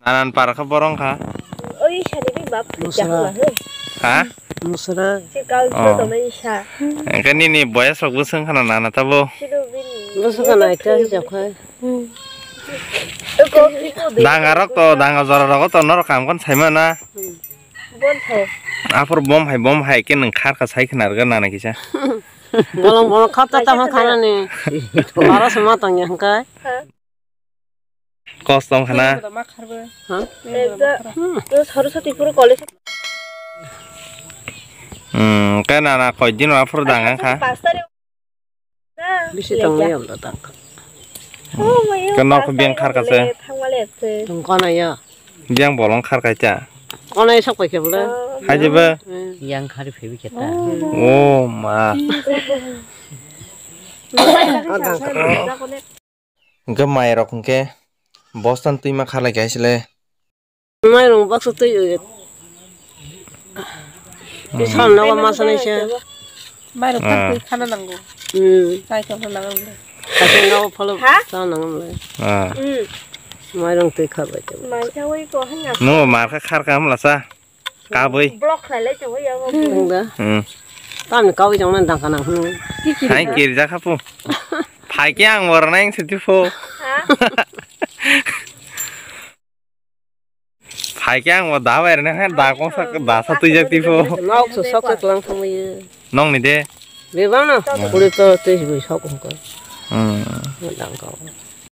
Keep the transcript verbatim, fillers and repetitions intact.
Anan para kha borong kha. Oi, sani bi bap Musra. Jakhla he. Ha? Musra. Si kau Oh. Sa to mai sa. Engke nini boyas rok bo seng khana nana tabo. Sido bin. Bo seng khana ita hi jakhai. Ko ko de. Danga rok to, danga jora rok to norok kam kon saima na. Bon tho. Aphur bom hai, bom hai ke nang khar kha sai khna rga nana kisa. Bolong bolong khata tama khana ni. Bara sama tang yang kai. Ha? Kos tong khana. Ha? Ekda, hmm, yo Saraswati pura college. Hmm, kai nana koi din wa phur dang ang kha. Pastor. Bisi tong lai am da tang. Oh, mayo. Kan nok pastor beng khar ka se. Thangmale se. Tong kona ya. Beng bolong khar kai cha. Kona sok pai ke bole. Hai je ba. Yang khari phebi keta. Oh, ma. Adang. Hwnkhe mairok hwnkhe bostan twima kharlai kaisle. Mairok baksa twi. Hmm. Sam nogo masa naisa. Mairok Ah. Twi khana nango. Hmm. Tai khana nango. Kaisa nogo phalo Ha? Sa nango le. Ah. Hmm. Mairok twi kharlai. Maisa oi ko hanya. No mar kha khar kam lasa. Kabui. Block khlai lai tongwi abo. Wngda. Hmm. Tamni kawi jong nang dangka nang hwnwi. Hai kiri jakha pu. Phai khe ang wara nang siti pho. Ha? Phai khe ang wa da bai rene hai da kong sa da sa twi jak ti pho. Nok so sok klang thangwi. Nong ni de. Bebang no. Kuri to twi bui sok ko. Hmm. Dangka.